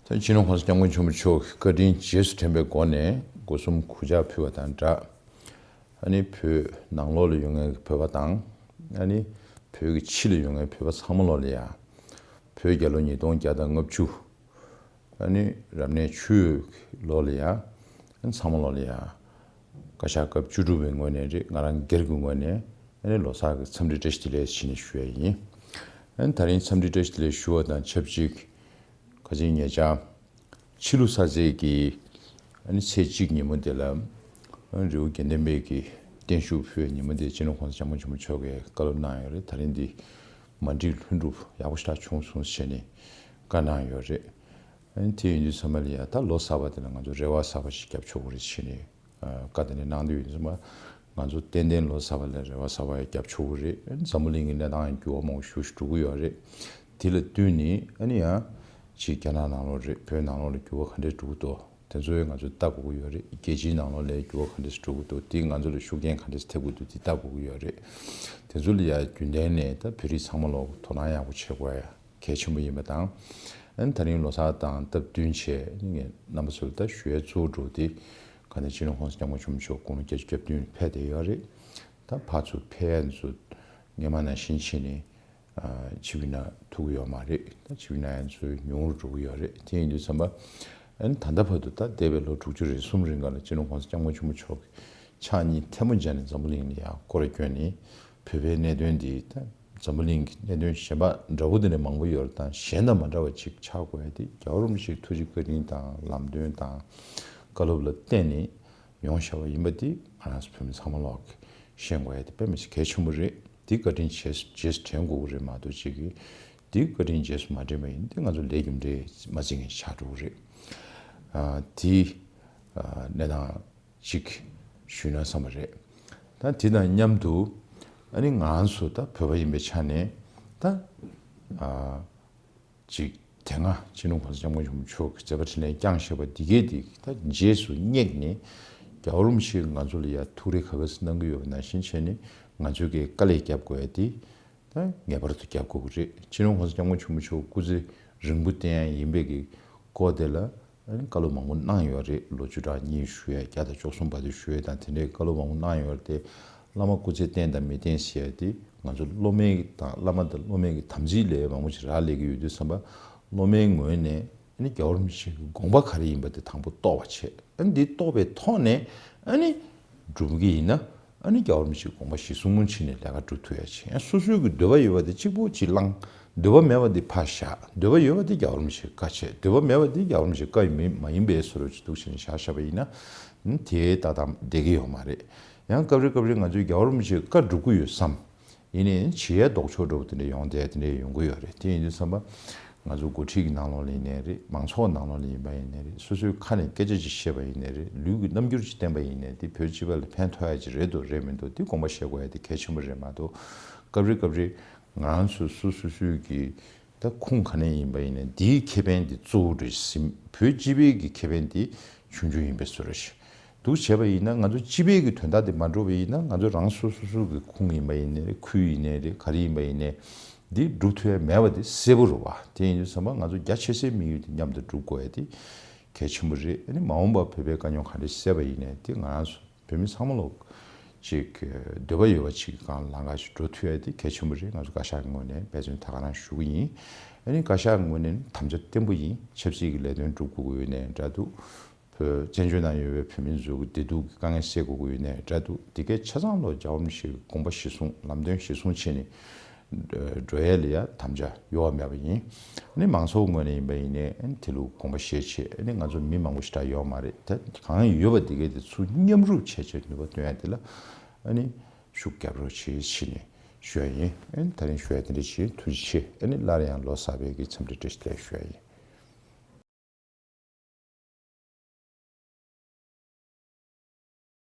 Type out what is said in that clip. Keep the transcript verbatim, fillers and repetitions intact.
སྤྱི་ནོར་༸གོང་ས་༸སྐྱབས་མགོན་ཆེན་པོ་མཆོག་གི་བཀའ་དྲིན་རྗེས་སུ་དྲན་པའི་སྒོ་ནས་སྒོ་གསུམ་གུས་ཕྱག་ཕུལ་བ་དང་སྦྲགས། ཨ་ནི་བོད་ནང་ལོགས་ལ་ཡོད་མཁན་གྱི་བོད་པ་དང་། ཨ་ནི་བོད་ཀྱི་ཕྱི་ལ་ཡོད་མཁན་བོད་པ་ཚང་མ་ལོགས་ལ་ཡ། བོད་རྒྱལ་ལོ་ཉིས་སྟོང་བརྒྱ་དང་ལྔ་བཅུ། ཨ་ནི་རབ་གནས་ཆུ་ཡོས་ལོ་ལ་ཡ། ཨ་ནི་ཚང་མ་ལོ་ལ་ཡ། བཀའ་ཤག་སྐབས་བཅུ་དྲུག་པའི་ངོས་ནས་རེད། ང་རང་སྒེར་གྱི་ངོས་ནས་ཨ་ནི་ལོ་གསར་གྱི་འཚམས་འདྲི་བཀྲ་ཤིས་བདེ་ལེགས་ཞུ་ནས་ཞུ་ཡ་ཡིན། ཨ་ནི་ད་རིང་འཚམས་འདྲི་བཀྲ་ཤིས་བདེ་ལེགས་ཞུ་བ་དང་ཆབས་ཅིག་ཁ་ཅིག་ཉེ་ཆར་ཕྱི་ལུགས་གསར་ཚེས་ཀྱི་ཨ་ནི་ཚེས་གཅིག་ཉིན་མོ་དེ་ལ། ཨ་ནི་རི་བོ་དགེ་ལྡན་པའི་གི་བརྟན་བཞུགས་ཕུལ་བའི་ཉིན་མོ་དེ་སྤྱི་ནོར་༸གོང་ས་༸སྐྱབས་མགོན་ཆེན་པོ་མཆོག་གིས་བཀའ་སློབ་གནང་ཡོད་རེད། ད་རིང་འདི་མ་འགྲིག་ལྷུན་གྲུབ་ཡག་པོ་ཞེ་དྲག་བྱུང་སོང་ཟེར་ནས་བཀའ་གནང་ཡོད་རེད། ཨ་ནི་དེ་ཡིན་དུས་ཚང་མ་ལ་ཡ་ད་ལོ་གསར་པ་དེ་ལ་ང་ཚོ་རེ་བ་གསར་པ་ཞིག་བརྒྱབ་ཆོག་གི་རེད་ཟེར་ནས་བཀའ་དེ་འདྲ་གནང་དུས་ཡིན་ཚང་མ་ང་ཚོ་ཏན་ཏན་ལོ་གསར་པ་ལ་རེ་བ་གསར་པ་ཡ་བརྒྱབ་ཆོག་གི་རེད། ཨ་ནི་འཛམ་བུ་གླིང་གི་གནས་སྟངས་ཡང་འགྱུར་བ་མང་པོ་ཞེ་པོ་ཞིག་འགྲོ་གི་ཡོད་རེད། དེ་ལ་བསྟུན་ནས་ཨ་ནི་ཡང་ཅིག་རྒྱ་ནག་ནང་ལོགས་རེད། བོད་ནང་ལོགས་ལ་འགྱུར་བ་ག་འདྲས་འགྲོ་གི་འདུག་དེ་ཚོ་ཡང་ང་ཚོས་ལྟ་དགོས་ཀྱི་ཡོད་རེད། རྒྱལ་སྤྱིའི་ནང་ལོགས་ལ་འགྱུར་བ་ག་འདྲས་འགྲོ་གི་འདུག་དེས་ང་ཚོ་ལ་ཤུགས་རྐྱེན་ག་འདྲས་ཐེབས་ཀྱི་འདུག་དེ་ལྟ་དགོས་ཀྱི་ཡོད་རེད། དེ་ཚོ་ལ་ཡང་རྒྱུན་ལྡན་ནས་ད་བོད་རིགས་ཚང་མ་ལོག་དོ་སྣང་ཡག་པོ་བྱེད་དགོས་ཡ་གལ་ཆེན་པོ་ཡིན་པ་དང་། ཨ་ནི་ད་རིང་ལོ་གསར་དང་སྟབས་བསྟུན་བྱས་ངས་རྣམ་པ་ཚོ་ལ་ད་ཞུ་ཡ་གཙོ་བོ་འདྲ་བོ་དེ་ག་ནས་སྤྱི་ནོར་༸གོང་ས་༸སྐྱབས་མགོན་ཆེན་པོ་མཆོག་དགུང་ལོ་བརྒྱད་ཅུ་གྱ་བདུན་ཕེབས་བསྡད་ཡོད་རེད། ད་ཕར་ཚུར་ཕེབས་ཡ་ཚོ་སྔོན་མ་ནང་བཞིན་བྱས་ནས། ཕྱི་པའི་ནང་ཐུག་གི་ཡོད་མ་རེད། ད་ཕྱི་པའི་ནང་ཡང་ཚུར་ཉུང་རུ་འགྲོ་གི་ཡོད་རེད། དེ་ཡིན་དུས་ཙམ་པ། ཨ་ནི་ད་ལྟ་བར་དུ་ད་འདས་པའི་ལོ་དྲུག་ཅུ་རེ་གསུམ་རིང་ག་ལ་སྤྱི་ནོར་༸གོང་ས་༸སྐྱབས་མགོན་ཆེན་པོ་མཆོག་གིས་ཕྱག་གཉིས་ཐལ་མོ་སྦྱར་ནས་འཛམ་བུ་གླིང་ལ་ཡང་སྐོར་ར་བསྐྱོན་ནས་བོད་པའི་གནད་དོན་འདི་ད་འཛམ་བུ་གླིང་གི་གནད་དོན་གཞན་པ་འདྲ་པོ་དེ་འདྲ་མང་པོ་ཡོད་རེད། ད་གཞན་དང་མ་འདྲ་བ་ཅིག་ཆགས་དགོས་ཡ་དེ་རྒྱལ་བ་རིན་པོ་ཆེའི་ཐུགས་རྗེ་བཀའ་དྲིན་དང་ལམ་སྟོན་དང་བཀའ་སློབ་ལ་བརྟེན་ནས་ཡོང་བཞག་པ་ཡིན་པ་དེ་ང་རང་ཚོ་བོད་མི་ཚང་མ་ལོག་གིས་ཤེས་དགོས་ཡ་དེ་དཔེ་མི་སྲིད་གལ་ཆེན་པོ་རེད། དེ་བཀའ་དྲིན་རྗེས་རྗེས་སུ་དྲན་དགོས་ཀྱི་རེད་མ་གཏོགས་ཅིག་གིས་དེ་བཀའ་དྲིན་རྗེས་སུ་མ་དྲན་པ་ཡིན་དེ་ང་ཚོ་ལས་རྒྱུ་འབྲས་མ་འཛིན་མཁན་ཆགས་འགྲོ་གི་རེད། ཨ་དེ་ཨ་གནས་སྟངས་ཅིག་ཞུས་ན་བསམ་པ་རེད། ད་དེ་དང་མཉམ་དུ་ཨ་ནི་ང་ཚོ་ད་བོད་པ་ཡིན་པའི་ཆ་ནས་ད་ཨ། ཅིག་དེ་སྔ་སྤྱི་ནོར་༸གོང་ས་༸སྐྱབས་མགོན་ཆེན་པོ་མཆོག་གིས་མཛད་པ་འཕྲིན་ལས་བསྐྱངས་བཞག་པ་འདི་གས་དེ་ད་རྗེས་སུ་སྙེག་ནས་རྒྱལ་བ་རིན་པོ་ཆེས་ང་ཚོ་ལ་ཡ་ཐུགས་རེ་ག་ག་ཚོད་གནང་གི་ཡོད་པ་ནང་བཞིན་བྱས་ནས་ང་ཚོས་ཀྱི་དཀའ་ལས་རྒྱབ་དགོས་ཡ་དེ་ད་ངེས་པར་དུ་རྒྱབ་དགོས་ཀྱི་རེད། སྤྱི་ནོར་༸གོང་ས་༸སྐྱབས་མགོན་ཆེན་པོ་མཆོག་སྐུ་ཚེ་རིང་པོ་བརྟན་ཡ་ཡིན་པའི་གི་སྐོར་དེ་ལ་ཨ་ནི་བཀའ་སློབ་མང་པོ་གནང་ཡོད་རེད། ལོ་བཅུ་ཕྲག་གཉིས་ཞུ་ཡ་བརྒྱ་དང་བཅུ་གསུམ་བར་དུ་ཞུ་ཡ་དང་དེ་འདྲའི་བཀའ་སློབ་མང་པོ་གནང་ཡོད་རེད་དེ། བླ་མ་སྐུ་ཚེ་བརྟན་དང་མི་བརྟན་ཟེར་ཡ་དེ་ང་ཚོ་སློབ་མའི་དང་བླ་མ་དང་སློབ་མའི་གི་དམ་ཚིག་ལས་མང་པོ་ཞིག་རག་ལས་ཀྱི་ཡོད་དུས་ཙམ་པ། སློབ་མའི་ངོས་ནས་ཨ་ནི་རྒྱལ་བ་རིན་པོ་ཆེ་གི་དགོངས་པ་ག་རེ་ཡིན་པ་དེ་དང་པོ་རྟོགས་པ་བྱས། ཨ་ནི་འདི་རྟོགས་པའི་ཐོག་ནས་ཨ་ནི་སྒྲུབ་ཀྱི་ཡིན་ན་ཨ་ནི་རྒྱལ་བ་རིན་པོ་ཆེའི་དགོངས་པ་གཞིར་བཟུང་ཕྱིན་ནས་ལས་ཀ་སྒྲུབ་ཐུབ་ཡ་བྱེད། ཡང་སོ་སོའི་གི་འདོད་པ་ཡོད་པ་དེ་གཅིག་པོ་གཅིག་བླངས། འདོད་པ་མེད་པ་དེ་ཕར་བཞག་འདོད་པ་ཡོད་པ་དེ་རྒྱལ་བ་རིན་པོ་ཆེ་བཀའ་བྱེད། འདོད་པ་མེད་པ་དེ་རྒྱལ་བ་རིན་པོ་ཆེ་བཀའ་ཡིན་མིན་མ་ཡིན་པའི་བཟོ་འདྲ་ཅིག་འདུག་བྱས་ནས་བཞག་བཞག་པ་ཡིན་ན་དེ་ཏག་ཏག་བསྡད་ཀྱི་ཡོད་མ་རེད། ཡང་སྐབས་རེ་སྐབས་རེ་ང་ཚོས་རྒྱལ་བ་རིན་པོ་ཆེའི་བཀའ་སྒྲུབ་ཀྱི་ཡོད་བསམ། ཡིན་ནའི་བྱེད་ཡ་ལྡོག་ཕྱོགས་འདྲ་པོ་དེ་འདྲ་ཡོང་བསྡད་དེ་འདྲ་ཡོང་གི་ཡོད་རེད། དེ་ཡིན་དུས་ཙམ་པ། ང་ཚོ་འགོ་ཁྲིད་ཀྱི་ནང་ལོགས་ལ་ཡིན་ནའི་རེད། མང་ཚོགས་ནང་ལོགས་ལ་ཡིན་པ་ཡིན་ནའི་རེད། སོ་སོའི་ཁ་ནས་སྐད་ཆ་ཅིག་བཤད་པ་ཡིན་ནའི་རེད། ལུས་ཀྱི་རྣམ་འགྱུར་ཅིག་བསྟན་པ་ཡིན་ནའི་དེ་བོད་སྤྱི་པ་ལ་ཕན་ཐོགས་ཡ་ཅིག་རེད་འདུག་རེད་མི་འདུག་དེ་དགོངས་པ་བཞེས་དགོས་ཡ་དེ་གལ་ཆེན་པོ་རེད་མ་གཏོགས། སྐབས་རེ་སྐབས་རེ་ང་རང་ཚོ་སོ་སོ་སོའི་གི་ད་ཁུངས་ག་ནས་ཡིན་པ་ཡིན་ནའི་དེའི་ཁེ་ཕན་དེ་གཙོ་བོ་འདྲ་ཞིག་བོད་སྤྱི་པའི་གི་ཁེ་ཕན་དེ་ཆུང་ཆུང་ཡིན་པའི་བཟོ་འདྲ་ཞིག་འདུག་བྱས་པ་ཡིན་ན་ང་ཚོ་སྤྱི་པའི་གི་དོན་དག་དེ་མ་འགྲོ་བ་ཡིན་ན་ང་ཚོ་རང་སོ་སོ་སོ་གི་ཁུངས་ཡིན་པ་ཡིན་ནའི་རེད། ཁུལ་ཡིན་ནའི་རེད། ག་རེ་ཡིན་པ་ཡིན་ནའི་འདི་སྒྲུབ་ཐུབ་ཡ་མེད་པ་དེ་གསལ་པོ་རེད་བ། དེ་ཡིན་དུས་ཙམ་པ་ང་ཚོ་རྒྱ་ཆེ་སའི་དམིགས་ཡུལ་དེ་མཉམ་དུ་སྒྲུབ་དགོས་ཡ་དེ་གལ་ཆེན་པོ་རེད། ཨ་ནི་མ་འོངས་པར་བོད་པའི་དཀའ་རྙོག་ག་འདྲ་སེལ་བ་ཡིན་ནའི་དེ་ང་རང་ཚོ་བོད་མི་ཚང་མ་ལོག་ཅིག་འདོད་པ་ཡོད་པ་ཅིག་གི་སྒང་ལ་ལམ་ཁ་ཞིག་འགྲོ་ཐུབ་ཡ་དེ་གལ་ཆེན་པོ་རེད། ང་ཚོ་བཀའ་ཤག་གི་ངོས་ནས་འབད་བརྩོན་ད་ག་རང་ཞུ་གི་ཡིན། ཨ་ནི་བཀའ་ཤག་གི་ངོས་ནས་དམ་བཅའ་བརྟན་པོ་ཡིན། ཆབ་སྲིད་ཀྱི་ལས་དོན་སྒྲུབ་དགོས་ཀྱི་ཡོད་ནའི་འདྲ་འདུག་བོད་བཙན་བྱོལ་ནང་ཡོད་པའི་བོད་མི་ཚོའི་བདེ་སྡུག་གི་དཀའ་ངལ་སེལ་དགོས་ཀྱི་ཡོད་ནའི་འདྲ་འདུག་དེ་གའི་ཆ་ཚང་ལོ་རྒྱལ་བ་རིན་པོ་ཆེའི་དགོངས་པ་གཞིར་བཟུང་ལམ་སྟོན་གཞིར་བཟུང་བྱས་ནས་འགྲོ་ཡ་ལ་ཡ་དམ་བཅའ་གཡོ་བ་མེད་པ་ཡིན། ཨ་ནི་མང་ཚོགས་ངོས་ནས་ཡིན་པ་ཡིན་ནའི་ཨ་ནི་དེ་ལུགས་དགོངས་པ་བཞེས་བྱས་ཨ་ནི་ང་ཚོ་མི་མང་པོ་ཞེ་དྲག་ཡོད་མ་རེད། ད་གང་ཡོད་པ་དེ་གའི་དེ་ཚུར་མཉམ་རུབ་བྱས་བྱས་ནུས་པ་བཏོན་ཡ་དེ་ལ་ཨ་ནི་ཤུགས་རྒྱབ་རོགས་བྱེད་ཟེར་ནས་ཞུ་ཡ་ཡིན། ཨ་ནི་ད་རིང་ཞུ་ཡ་དེ་འདྲ་བྱས། ཐུགས་རྗེ་ཆེ། ཨ་ནི་སླར་ཡང་ལོ་གསར་པའི་གི་འཚམས་འདྲི་བཀྲ་ཤིས་བདེ་ལེགས་ཞུ་ཡ་ཡིན།